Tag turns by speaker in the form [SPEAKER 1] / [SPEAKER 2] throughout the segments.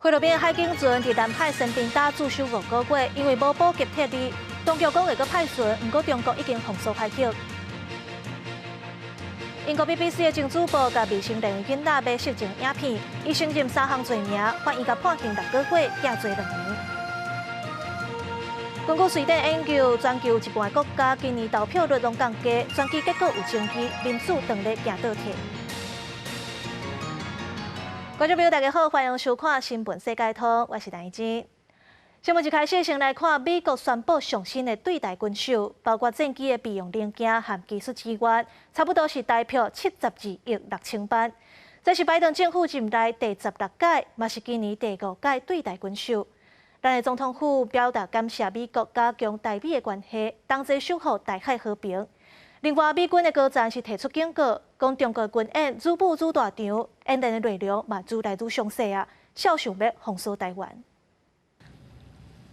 [SPEAKER 1] 菲律賓海警船佇南海仙賓礁駐守5個月，因為無補給撤離，當局講會閣派船，毋過中國已經封鎖海域。英國 BBC 的前主播共未成年囡仔買色情影片，伊承認三項罪名，法院共判刑6個月，監坐2年。根據瑞典研究，全球一半國家今年投票率攏降低，選舉結果有爭議，民主當咧行倒退。觀眾朋友，大家好，歡迎收看《新聞世界通》，我是陳怡。新聞一開始，先來看美國宣布上新的對台軍售，包括戰機的備用零件和技術支援，差不多是台票72億6000萬。這是拜登政府任內第16屆，嘛是今年第五屆對台軍售。咱的總統府表達感謝美國加強台美的關係，同齊守護台海和平。另外，美軍的高層是提出警告，講中國軍演愈舞愈大場，演練的內容嘛愈來愈詳細啊，肖想欲封鎖台灣。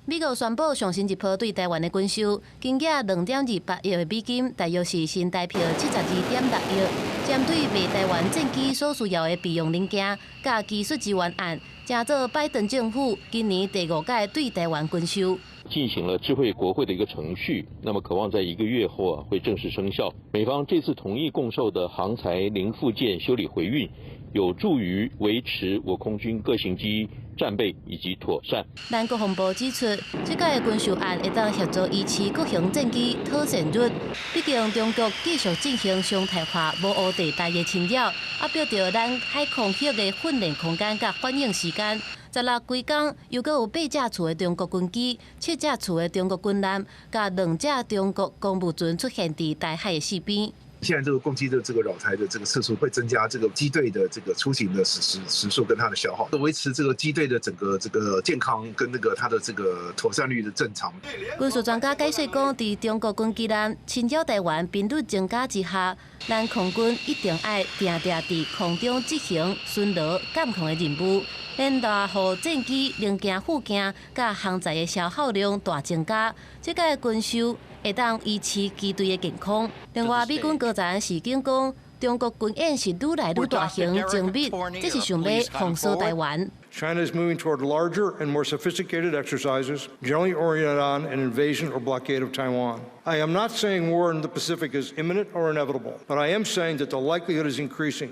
[SPEAKER 2] 美國宣布上新一波對台灣的軍售，金額2.28億的美金，大約是新台票72.6億，針對賣台灣戰機所需要的備用零件、佮技術支援案，成做拜登政府今年第五屆對台灣軍售。
[SPEAKER 3] 進行了知會國會的一個程序，那麼可望在一個月後啊會正式生效。美方這次同意供售的航材零附件修理回運，有助於維持我空軍各型機戰備以及妥善。
[SPEAKER 2] 咱國防部指出，這屆軍售案會當協助維持各型戰機妥善率。畢竟中國繼續進行常態化模糊地帶的侵擾，壓迫著咱海空域的訓練空間佮反應時間。16規工，又閣有八架次的中國軍機、七架次的中國軍艦，佮兩架中國公務船出現佇台海的四邊。
[SPEAKER 4] 現在這個攻擊的這個擾台的這個次數會增加這個機隊的這個出行的時數跟它的消耗，維持這個機隊的整個這個健康跟那個它的這個妥善率的正常。
[SPEAKER 2] 軍事專家解釋講，佇中國軍機艦侵擾台灣頻率增加之下，咱空軍一定愛定定佇空中執行巡邏監控的任務，免得予戰機零件附件佮航材的消耗量大增加。這個軍售會當維持機隊的健康。另外，美軍高層示警講，中國軍演是愈來愈大型精密，這是想欲封鎖台灣。
[SPEAKER 5] China is moving toward larger and more sophisticated exercises, generally oriented on an invasion or blockade of Taiwan. I am not saying war in the Pacific is imminent or inevitable, but I am saying that the likelihood is increasing.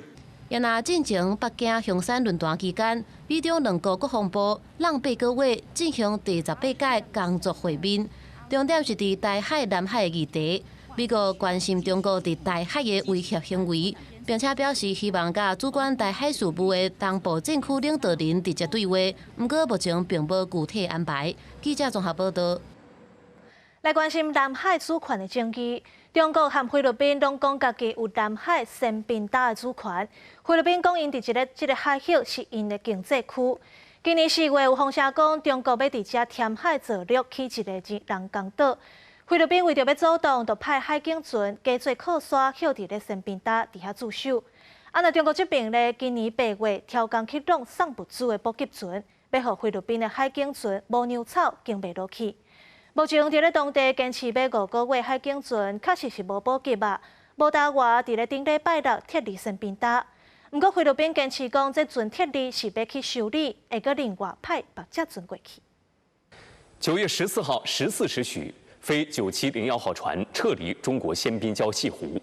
[SPEAKER 2] 也若進前北京香山論壇期間，美中兩國國防部攏8個月進行第18屆工作會面，重點是佇台海、南海的議題。美國關心中國佇台海的威脅行為，並且表示希望佮主管台海事務的東部戰區領導人直接對話。毋過目前並無具體安排。記者綜合報道。
[SPEAKER 1] 來關心南海主權的爭議，中國和菲律賓攏講家己有南海仙賓礁的主權。菲律賓講𪜶佇這個海域是𪜶的經濟區。今年4月有風聲講，中國欲佇遮填海造陸，起一個人工島。菲律賓為著欲阻擋，就派海警船加做靠山，歇佇咧仙賓礁佇遐駐守。啊，若中國這邊咧，今年8月刁工去挵送物資的補給船，欲予菲律賓的海警船無糧草經袂落去。目前佇咧當地堅持欲5個月海警船，確實是無補給啊，無焦外佇咧頂禮拜六撤離仙賓礁。毋過菲律賓堅持講，這船撤離是欲去修理，會閣另外派別隻船過去。
[SPEAKER 6] 9月14號14時許，飛9701號船撤離中國仙賓礁西湖。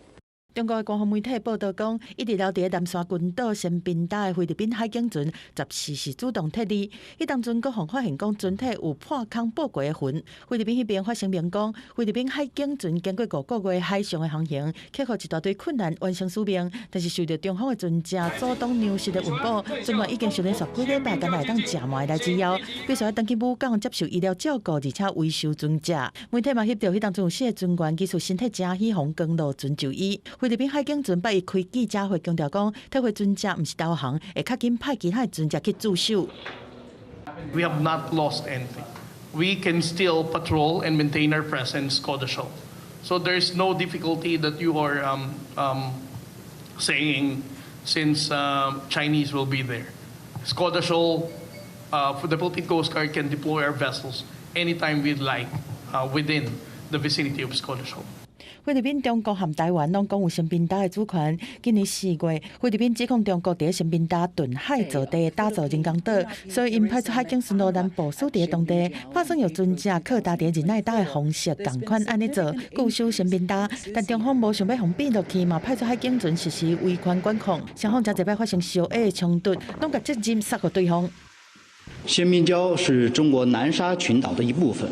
[SPEAKER 7] 中國官方媒體報道講，一直留佇南沙群島仙賓礁的菲律賓海警船，14是主動撤離。彼當陣閣予發現講船體有破空報過的痕。菲律賓彼邊發聲明講，菲律賓海警船經過5個月海上的航行，克服一大堆困難，完成使命。但是受著中方的船隻阻擋糧食的運補，船員已經連續幾禮拜干焦會當食糜來之後，必須愛轉去母港接受醫療照顧，而且維修船隻。媒體嘛翕著彼當陣有四个船員疑似身體誠虛，予降落船就醫。菲律賓海警船拜一開記者會強調講，撤回船隻毋是投降，會較緊派其他的船隻去駐守。
[SPEAKER 8] We have not lost anything. We can still patrol and maintain our presence Escoda Shoal. So there's no difficulty that you are saying since Chinese will be there. Escoda Shoal, for the Philippine Coast Guard can deploy our vessels anytime we'd like within the vicinity of Escoda Shoal.
[SPEAKER 7] 菲律賓、中國和台灣攏講有新賓島的主權。今年4月，菲律賓指控中國佇新賓島遁海造地打造人工島，所以𪜶派出海警巡邏艦部署佇當地，拍算用船隻擴大佇仁愛島的方式仝款按呢做，固守新賓島。但中方無想欲予變落去，嘛派出海警船實施維權管控，雙方誠濟擺發生相下衝突，攏共責任捒予對方。
[SPEAKER 9] 仙賓礁是中國南沙群島的一部分。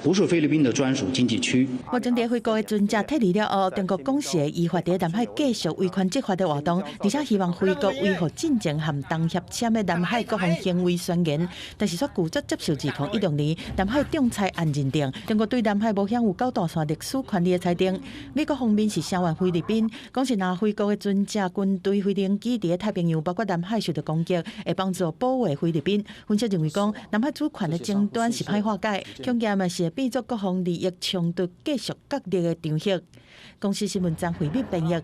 [SPEAKER 9] 不是菲律賓的專屬經濟區。
[SPEAKER 7] 目前佇菲國的船隻撤離了後，中國講是會依法佇南海繼續維權執法的活動，而且希望菲國維護進前和東協簽的南海各方行為宣言，但是卻拒絕接受2016年南海仲裁案認定，中國對南海無享有九大線歷史權利的裁定。美國方面是聲援菲律賓，講是若菲國的船隻軍隊飛行機佇太平洋包括南海受到攻擊，會幫助保衛菲律賓。分析認為講，南海主權的爭端是歹化解，恐驚嘛是會變作各方利益衝突繼續角力的場域。公視新聞張惠敏編譯。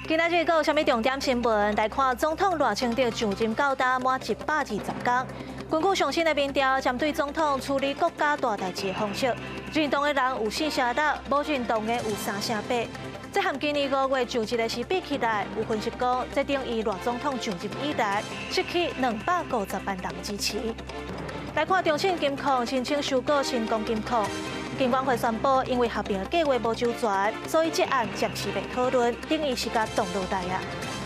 [SPEAKER 1] 今仔日閣有啥物重點新聞？來看總統賴清德上任到今滿120天。根據上新的民調，針對總統處理國家大代誌的方式，認同的人有4成6，無認同的有3成8。這和今年5月上一個時比起來，有分析講，這等於賴總統上任以來失去250萬人支持。來看中信金控申請收購新光金控，金管會宣布，因為合併的計劃無周全，所以這案暫時袂討論，等於是共凍落來啊。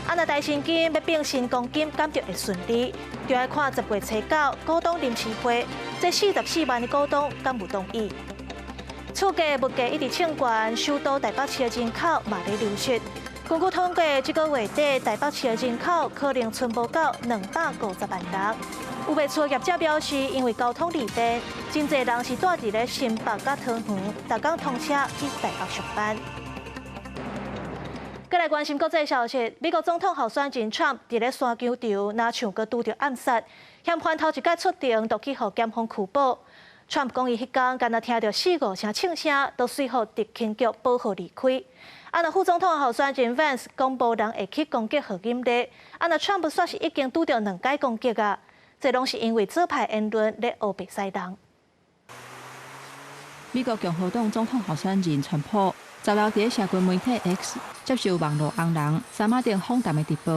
[SPEAKER 1] 啊，若台新金欲併新光金，敢著會順利？就愛看10月初9股東臨時會，這44萬的股東敢有同意？厝價物價一直衝懸，首都台北市的人口嘛咧流失。根據統計，這個月底台北市的人口可能賰無夠250萬人。有賣厝業者表示，因為交通利便，真濟人是住佇咧新北佮桃園，逐工通車去台北上班。閣來關心國際消息，美國總統候選人川普佇咧山球場，若像閣拄著暗殺，嫌犯頭一擺出庭，就去予檢方拘捕。川普講，伊彼工敢若聽著四五聲槍聲，就隨予特勤局保護離開。啊，若副總統候選人 Vance 講無人會去攻擊賀錦麗，啊，若川普煞是已經拄著兩擺攻擊啊！這攏是因為左派言論咧烏白使人。
[SPEAKER 10] 美國共和黨總統候選人川普16佇社群媒體 X 接受網路紅人三馬頂訪談的直播，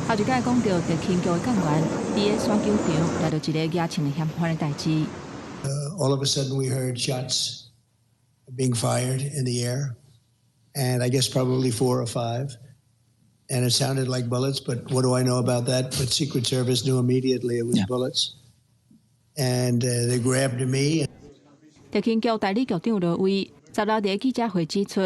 [SPEAKER 10] 頭一擺講著特勤局的幹員佇咧山球場掠著一个舉槍的嫌犯的代誌。
[SPEAKER 11] All of a sudden, we heard shots being fired in the air, and I guess probably four or five. And it sounded like bullets, but what do I know about that? But Secret Service knew immediately it was bullets. And they grabbed me.
[SPEAKER 10] 特勤局代理局長羅威16佇記者會指出，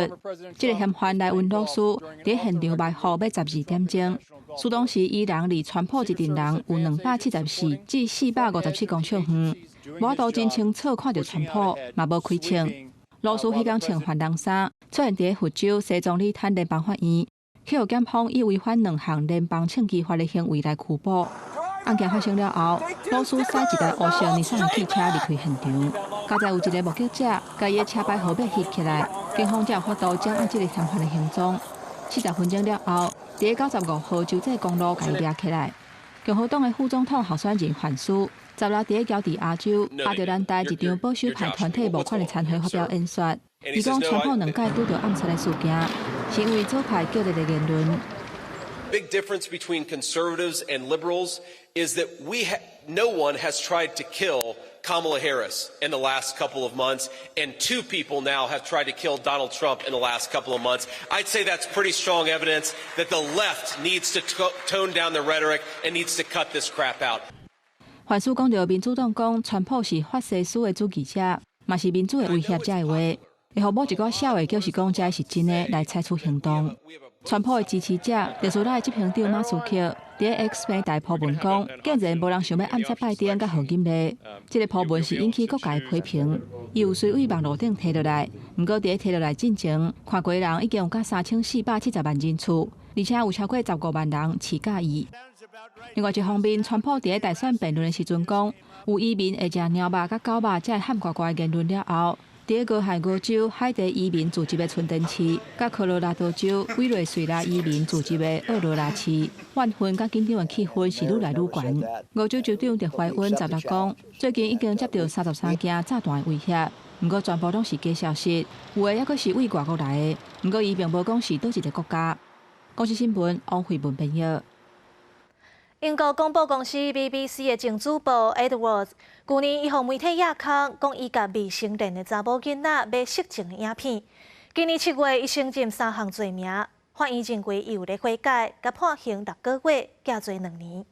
[SPEAKER 10] 這个嫌犯萊溫魯斯佇現場埋伏欲12點鐘，事當時伊人離川普這陣人有274至457公尺遠，無法度真清楚看著川普，嘛無開槍。魯斯彼工穿犯人衫，出現佇佛州西棕里灘聯邦法院，去予檢方以違反兩項聯邦槍支法的行為來拘捕。案件發生了後，魯斯駛一台烏色尼桑的汽車離開現場。佳哉有一个目擊者，共伊的車牌號碼翕起來，警方才有法度掌握這个嫌犯的行蹤。40分鐘了後，佇95號州際公路共伊掠起來。共和黨的副總統候選人范斯，16佇喬治亞州亞特蘭大一場保守派團體募款的餐會發表演說。伊講，川普兩擺拄著暗殺的事件，是因為左派激烈的言論。
[SPEAKER 12] Big difference between conservatives and liberals is that no one has tried to kill Kamala Harris in the last couple of months, and two people now have tried to kill Donald Trump in the last couple of months. I'd say that's pretty strong evidence that the left needs to tone down the rhetoric and needs to cut this crap out.
[SPEAKER 10] 范斯講著民主黨講，川普是法西斯的主義者，嘛是民主的威脅者的話，會予某一寡社會就是講這是真的來採取行動。川普的支持者特斯拉的執行長馬斯克佇 X 平台鋪文講，竟然無人想欲暗殺拜登佮賀錦麗。這个鋪文是引起各界批評，伊有隨佇網路頂提落來，毋過佇提落來進前，看過人已經有甲3470萬人次，而且有超過15萬人飼佮意。另外一方面，川普佇大選辯論的時陣講，有移民會食貓肉佮狗肉，這個譀呱呱的言論了後，佇俄亥俄州海地移民聚集的春田市，佮科羅拉多州委內瑞拉移民聚集的奧羅拉市，怨恨佮緊張的氣氛是愈來愈懸。俄州州長特懷溫16講，最近已經接到33件炸彈的威脅，毋過全部攏是假消息，有的猶閣是對外國來的。毋過伊並無講是佗一個國家。公視新聞王慧文編譯。
[SPEAKER 1] 英國廣播公司 BBC 的前主播 Edwards，舊年伊予媒體掖空，講伊共未成年的查某囡仔買色情的影片。今年7月，伊承認三項罪名，法院認為伊有咧悔改，共判刑6個月，監坐2年。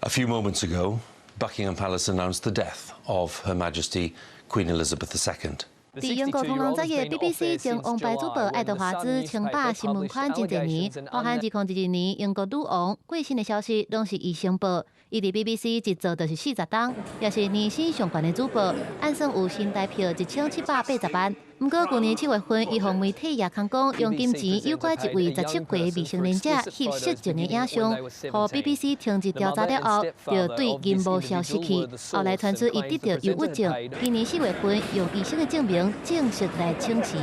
[SPEAKER 13] A few moments ago, Buckingham Palace announced the death of Her Majesty Queen Elizabeth II.
[SPEAKER 2] 佇英國通人專業 BBC 前王牌主播愛德華茲稱霸新聞圈真濟年，包含2022年英國女王過身的消息，攏是伊先報。伊佇 BBC 一做就是40冬，也是年薪上懸的主播，按算有新台票1780萬。毋過舊年7月份，伊予媒體掖空講用金錢誘拐一位17歲未成年者翕色情的影像，予 BBC 停止調查了後，就對銀幕消失去。後來傳出伊得著憂鬱症，今年4月份用醫生的證明正式來請辭。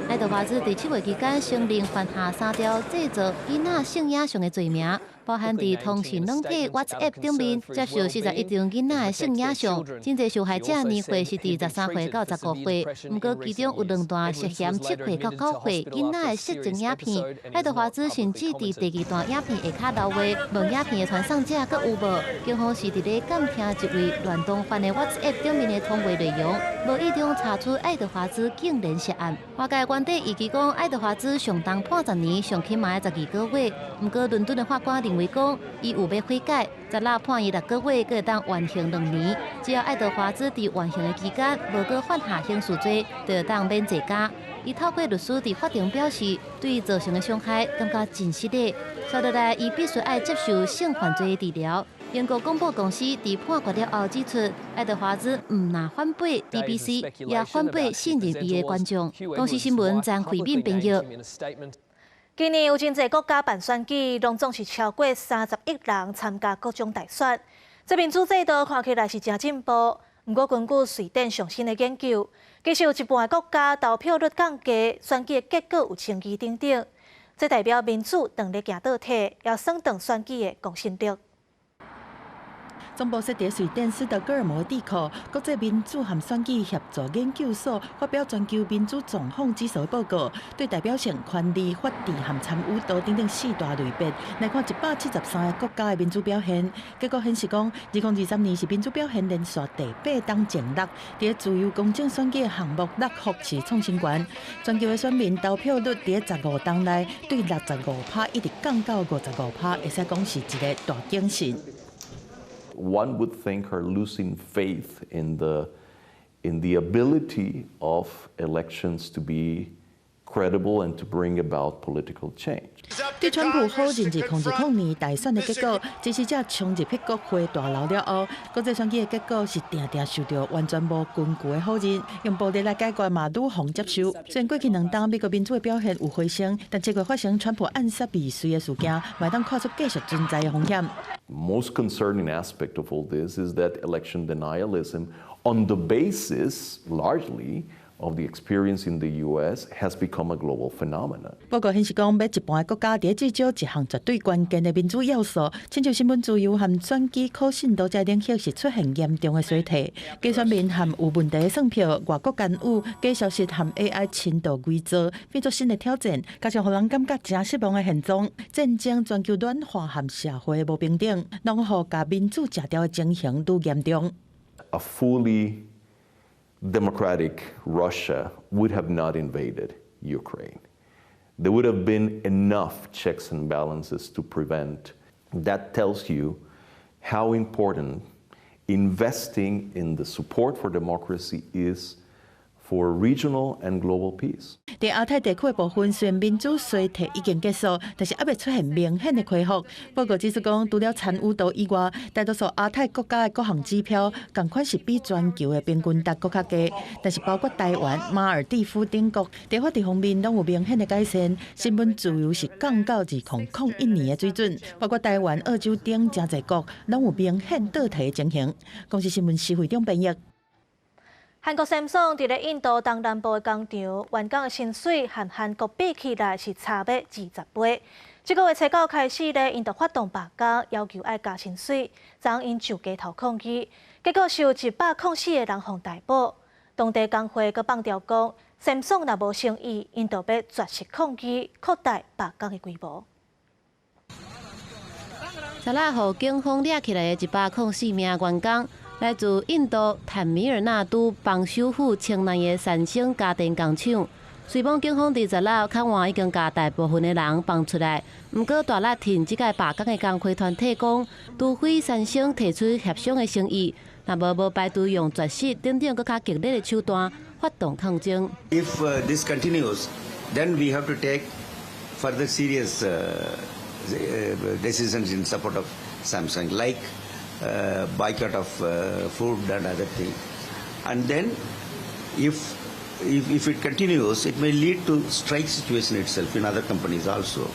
[SPEAKER 2] 愛德華茲佇7月期間承認犯下三條製造囡仔性影像的罪名。包含佇通訊軟體 WhatsApp 頂面接受41張囡仔的性影像，真濟受害者年歲是佇13歲到15歲，毋過其中有兩段涉嫌7歲到9歲囡仔的色情影片。愛德華茲甚至佇第二段影片下跤留話，問影片的傳送者閣有無？警方是佇咧監聽一位亂動犯的 WhatsApp 頂面的通話內容，無意中查出愛德華茲竟然涉案。外界原底預期講，愛德華茲上重判10年，上起碼12個月。毋過倫敦的法官認為講，伊有欲悔改，十六判伊6個月，閣會當緩刑2年。只要愛德華茲佇緩刑的期間無閣犯下刑事罪，就會當免坐監。伊透過律師佇法庭表示，對伊造成的傷害感覺真失禮。接落來，伊必須愛接受性犯罪的治療。英國廣播公司佇判決了後指出，愛德華茲毋但反背 BBC，也反背信任伊的觀眾。公視新聞張惠敏編譯。
[SPEAKER 1] 今年有真濟國家辦選舉，攏總是超過30億人參加各種大選。這民主制度看起來是誠進步，毋過根據瑞典上新的研究，其實有一半的國家投票率降低，選舉的結果有爭議等等。這代表民主當咧行倒退，也損掉選舉的公信力。
[SPEAKER 7] 總部設佇瑞典斯德哥爾摩智庫國際民主和選舉協助研究所發表全球民主狀況指數報告，對代表性、權利、法治和參與度等等四大類別來看173個國家的民主表現。結果顯示講，2023年是民主表現連續第八冬前六，佇自由公正選舉的項目六福是創新高。全球的選民投票率佇15冬內對65%一直降到55%，會使講是一個大警訊。
[SPEAKER 14] One would think are losing faith in the ability of elections to be credible and to bring about political change.
[SPEAKER 7] 對川普否認2020年大選的結果，支持者衝入去國會大樓了後，國際選舉的結果是定定受著完全無根據的否認，用暴力來解決嘛愈予接受。雖然過去2冬美國民主的表現有回升，但這個發生川普暗殺未遂的事件，嘛會當看出繼續存在的風險。
[SPEAKER 14] Most concerning aspect of all this is that election denialism, on the basis largely of the experience in the U.S. has become a global phenomenon.
[SPEAKER 7] 報告顯示講，欲一半的國家佇至少一項絕對關鍵的民主要素，親像新聞自由和選舉可信度這領域是出現嚴重的衰退。假選民和有問題的選票、外國干預、假消息和 AI 深度偽造，變做新的挑戰，加上予人感覺誠失望的現狀，戰爭、全球暖化和社會無平等，攏予共民主食掉的情形愈嚴重。
[SPEAKER 14] A fully democratic Russia would have not invaded Ukraine. There would have been enough checks and balances to prevent. That tells you how important investing in the support for democracy is for regional and global peace.
[SPEAKER 7] 佇亞太地區的部分，雖然民主衰退已經結束，但是猶未出現明顯的恢復。報告指出講，除了參與度以外，大多數亞太國家的各項指標，仝款是比全球的平均值閣較低。但是包括台灣、馬爾地夫等國，佇法治方面攏有明顯的改善。新聞自由是降到2001年的水準，包括台灣、澳洲等誠濟國，攏有明顯倒退的情形。公視新聞施惠中編譯。
[SPEAKER 1] 韓國三星佇咧印度東南部的工廠，員工的薪水和韓國比起來是差欲20倍。這個月初九開始咧，𪜶就發動罷工，要求愛加薪水，昨昏𪜶上街頭抗議，結果是有104個人予逮捕。當地工會閣放調講，三星若無誠意，𪜶就欲絕食抗議，擴大罷工的規模。
[SPEAKER 2] 十六予警方掠起來的104名員工，來自印度坦米爾納都邦首府清奈的三星家電工廠。雖罔警方佇十六較晚已經共大部分的人放出來，毋過大力挺這個罷工的工會團體講，除非三星提出協商的誠意，若無無排除用絕食等等閣較激烈的手段發動抗爭。
[SPEAKER 15] If this continues, then we have to take further serious decisions in support of Samsung, like boycott of food and other things. And then, if it continues, it may lead to strike situation itself in other companies also.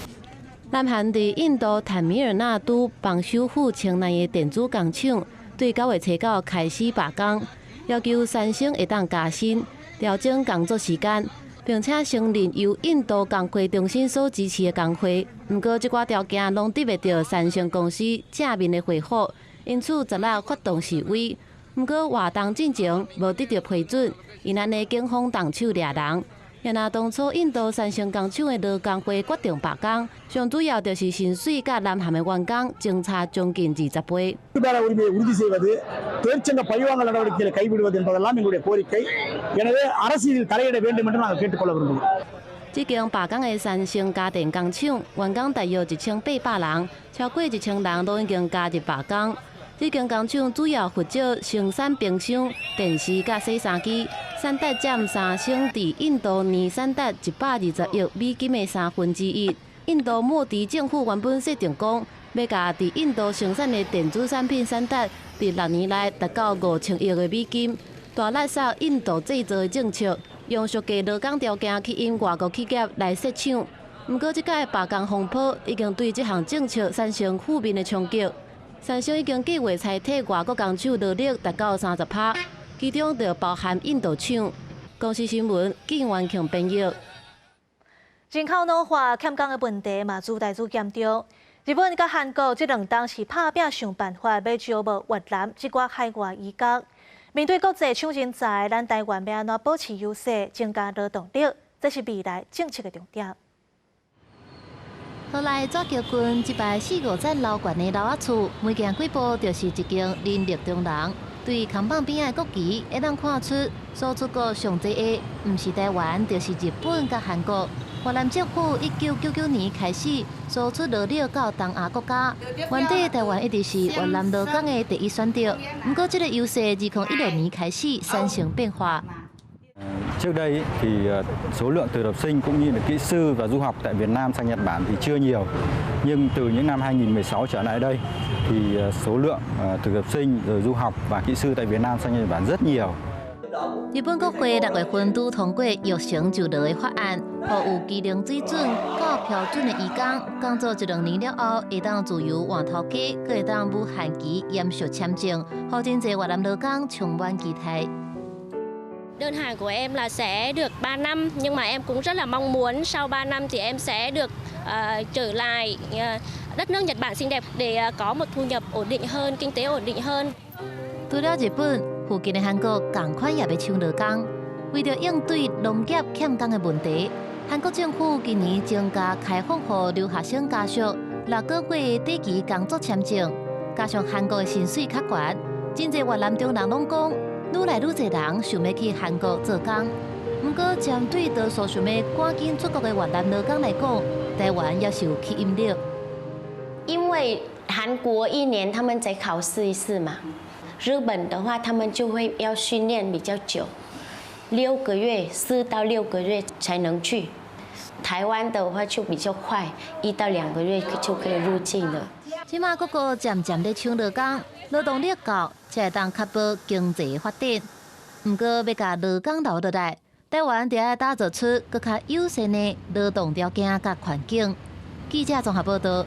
[SPEAKER 2] 南韓佇印度坦米爾納都邦首府清奈的電子工廠，對9月初9開始罷工，要求三星會當加薪、調整工作時間，並且承認由印度工會中心所支持的工會。毋過，這寡條件攏得袂著三星公司正面的回覆，因此十六發動示威。毋過活動進前無得著批准，𪜶按呢警方動手掠人。若若當初印度三星工廠的勞工會決定罷工，上主要就是薪水佮南韓的員工相差將近20倍。
[SPEAKER 16] உரிமையை உறுதி செய்வது, தொழிற்சங்க பழிவாங்கல் நடவடிக்கைகளை கைவிடுவது என்பதெல்லாம் எங்களுடைய கோரிக்கை. எனவே அரசு இதில் தலையிட வேண்டும் என்று நாங்கள் கேட்டுக்கொள்ள விரும்புகிறோம்.
[SPEAKER 2] 這間罷工的三星家電工廠員工大約1800人，超過1000人都已經加入罷工。這間工廠主要負責生產冰箱、電視佮洗衫機，產值佔三星佇印度年產值120億美金的1/3。印度莫迪政府原本設定講，欲共佇印度生產的電子產品產值佇6年內達到5000億的美金，大力殺印度製造的政策，用俗價勞工條件去引外國企業來設廠。毋過，這擺罷工風波已經對這項政策產生負面的衝擊。三星已經計劃裁撤外國工廠勞力達到30%，其中就包含印度廠。公視新聞，靳元慶編譯。
[SPEAKER 1] 人口老化、欠工的問題嘛，愈來愈嚴重。日本佮韓國這兩冬是拍拚想辦法，欲招募越南這寡海外移工。面對國際搶人才，咱台灣欲按怎保持優勢，增加勞動力，這是未來政策的重點。
[SPEAKER 2] 河內紙橋郡這擺四五層樓懸的樓仔厝，每行幾步就是一間人力中廊。對扛棒邊仔的國旗，會當看出輸出國上濟的，毋是台灣，就是日本佮韓國。越南政府1999年開始輸出勞力到東亞國家，原底台灣一直是越南勞工的第一選擇。毋過，這個優勢2016年開始產生變化。
[SPEAKER 17] Trước đây thì số lượng thực tập sinh cũng như là kỹ sư và du học tại Việt Nam sang Nhật Bản thì chưa nhiều. Nhưng từ những năm 2016 trở lại đây thì số lượng thực tập sinh rồi du học và kỹ sư tại Việt Nam sang Nhật Bản rất nhiều.
[SPEAKER 2] 日本國會6月份拄通過育成就勞的法案，予有技能水準較標準的移工，工作一兩年了後，會當自由換頭家，閣會當無限期延續簽證，予真濟越南勞工充滿期待。
[SPEAKER 18] Đơn hàng của em là sẽ được 3 năm nhưng mà em cũng rất là mong muốn sau 3 năm thì em sẽ được trở lại đất nước Nhật Bản xinh đẹp để có một thu nhập ổn định hơn, kinh tế ổn định hơn.
[SPEAKER 2] 除了日本，附近的韓國仝款也欲搶勞工。為著應對農業欠工的問題，韓國政府今年增加開放予留學生家屬6個月的短期工作簽證，加上韓國的薪水較懸，真濟越南中人攏講，愈來愈濟人想欲去韓國做工。毋過，針對多數想欲趕緊出國的越南勞工來講，台灣猶是有吸引力。
[SPEAKER 19] 因為韓國一年他們才考試一次嘛，日本的話他們就會要訓練比較久，六個月，4到6個月才能去。台灣的話就比較快，1到2個月就可以入境了。
[SPEAKER 2] 這馬各國漸漸咧搶勞工，勞動力夠，才會當確保經濟發展。毋過，欲共勞工留落來，台灣就愛打造出閣較友善的勞動條件佮環境。記者綜合報道。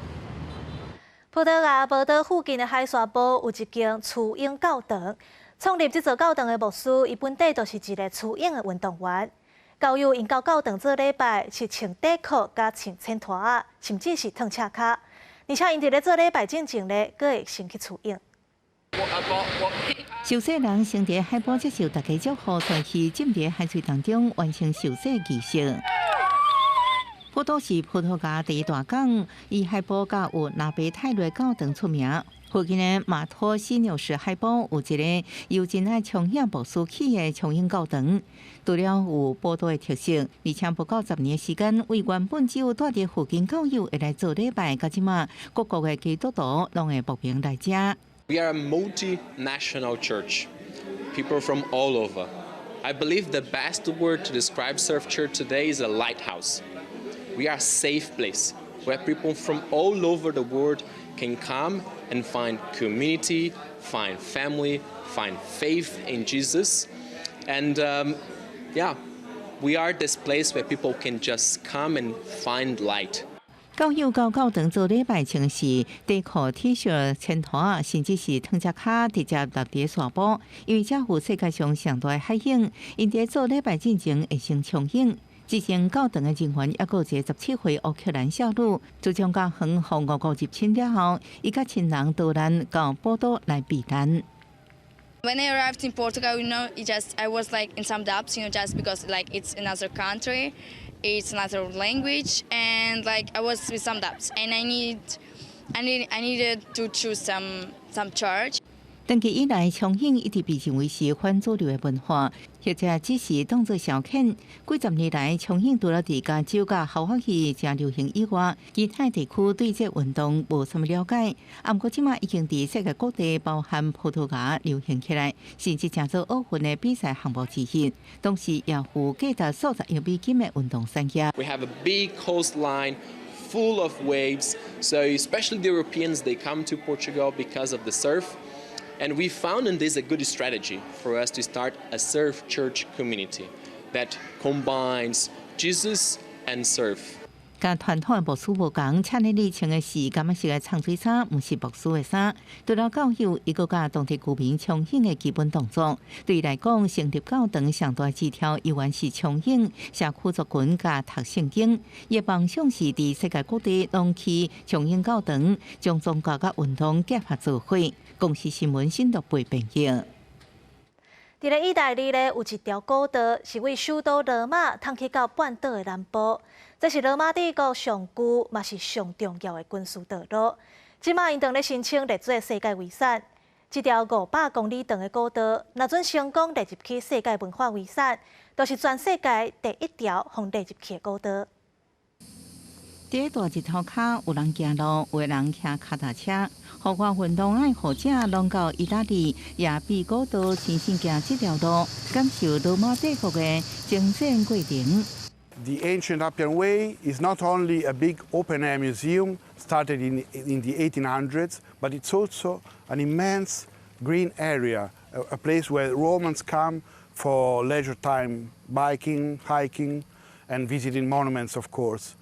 [SPEAKER 1] 葡萄牙寶島附近的海沙堡有一間雌鷹教堂，創立這座教堂的牧師，伊本底就是一个雌鷹的運動員。教友𪜶到教堂做禮拜，是穿短褲佮穿淺拖仔，甚至是褪赤跤。而且𪜶佇咧做禮拜進前咧，閣會先去雌鷹。
[SPEAKER 20] 受洗人先佇海埔接受大家祝福，再去浸佇海水當中完成受洗儀式。波多是葡萄牙第一大港，以海埔佮有納貝泰瑞教堂出名。附近的馬托西紐斯海埔有一个由真愛長影牧師起的長影教堂，除了有波多的特色，而且無夠10年時間，為原本只有蹛佇附近教友會來做禮拜，到這馬各國的基督徒攏會慕名來遮。
[SPEAKER 21] We are a multinational church, people from all over. I believe the best word to describe Surf Church today is a lighthouse. We are a safe place where people from all over the world can come and find community, find family, find faith in Jesus. And yeah, we are this place where people can just come and find light.
[SPEAKER 20] 教友到教堂做禮拜，穿是短褲、T 恤、前拖仔，甚至是褪只跤直接踮佇沙埔，因為這有世界上上大的海湧，𪜶佇做禮拜進前會先衝湧。執行教堂的人員，猶閣有一个17歲烏克蘭少女，自從共遠方俄國入侵了後，伊佮親人逃難到波多來避難。
[SPEAKER 22] When I arrived in Portugal, it just I was like in some doubts, just because like it's another country, it's another language, and like I was with some doubts, and I needed to choose some church.
[SPEAKER 20] 長期以來，衝湧一直被認為是反主流的文化，或者只是當作消遣。幾十年來，衝湧除了佇加州佮夏威夷誠流行以外，其他地區對這運動無啥物了解。毋過這馬已經佇世界各地，包含葡萄牙流行起來，甚至成做奧運的比賽項目之一。同時，也有價值數十億美金的運動產業。
[SPEAKER 21] We have a big coastline full of waves, so especially the Europeans, they come to Portugal because of the surf. And we found in this a good strategy for us to start a surf church community that combines Jesus and surf.
[SPEAKER 20] 佮傳統的牧師無仝，車內裡穿的是柑仔色的長水衫，毋是牧師的衫。除了教友，伊閣教當地居民衝湧的基本動作。對伊來講，成立教堂上大之挑猶原是衝湧社區族群佮讀聖經。伊的夢想是佇世界各地攏起衝湧教堂，將宗教佮運動結合做伙。公視新聞新竹編譯。
[SPEAKER 1] 佇咧意大利咧，有一條古道是對首都羅馬通去到半島的南部。這是羅馬帝國上舊，嘛是上重要的軍事道路。這馬𪜶正咧申請列做世界遺產。這條500公里長的古道，若準成功列入去世界文化遺產，就是全世界第一條予列入去的古道。
[SPEAKER 20] 佇大日頭跤，有人行路，有人騎跤踏車。戶外運動愛好者攏到意大利亞庇古道親身行這條路，感受羅馬帝國的征戰過程。
[SPEAKER 23] The ancient Appian Way is not only a big open-air museum started in the 1800s, but it's also an immense green area, a place where Romans come for leisure time, biking, hiking, and visiting monuments, of course.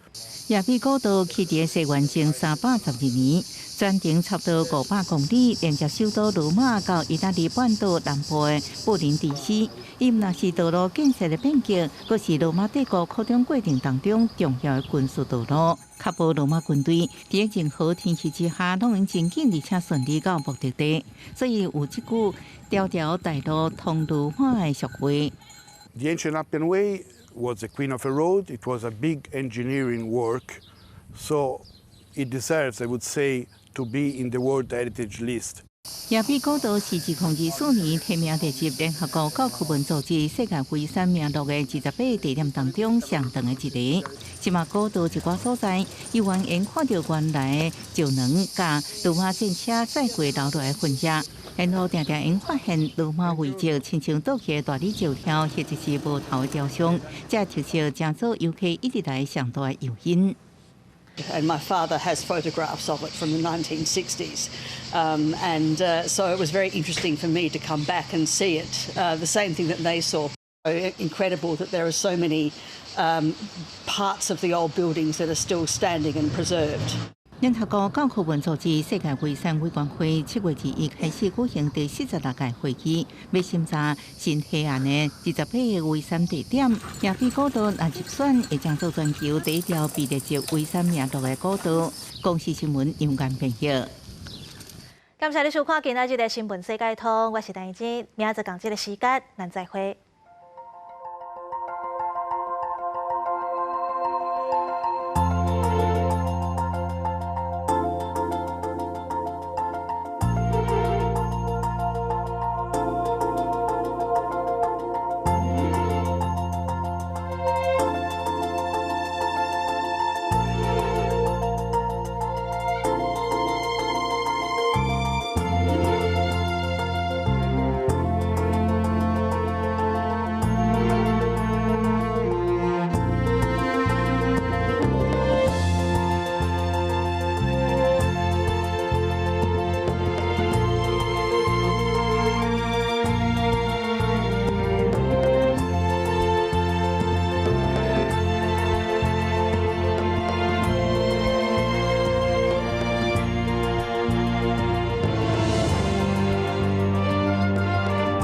[SPEAKER 20] 亞庇古道起佇西元前312年，全程差不多500公里，連接首都羅馬到意大利半島南部的布林迪斯。伊毋但是道路建設的變革，閣是羅馬帝國擴張過程當中重要的軍事道路，確保羅馬軍隊佇任何天氣之下，攏會真緊而且順利到目的地。所以有這句“條條大路通羅馬”的俗話。
[SPEAKER 23] The ancient Appian Way was the queen of a road. It was a big engineering work, so it deserves, I would say, to be in the World Heritage List.
[SPEAKER 20] 亞庇古道是2024年提名列入聯合國教科文組織世界遺產名錄的28個地點當中上長的一個。這馬古道一寡所在，猶原會看著原來的石梁佮羅馬戰車載過留落來的痕跡。沿路定定會發現羅馬遺跡，親像倒去的大理石條，或者是無頭的雕像，這特色成做遊客一直來上大的誘因。
[SPEAKER 24] And my father has photographs of it from the 1960s. And so it was very interesting for me to come back and see it, the same thing that they saw. Incredible that there are so many parts of the old buildings that are still standing and preserved.
[SPEAKER 20] 聯合國教科文組織世界遺產委員會7月21開始舉行第46屆會議，欲審查新提案的28個遺產地點。亞庇古道若入選，會將做全球第一條被列入遺產名錄的古道。公視新聞楊堅編譯。
[SPEAKER 1] 感謝你收看今仔日的新聞世界通，我是陳怡之，明仔載仝這个時間，咱再會。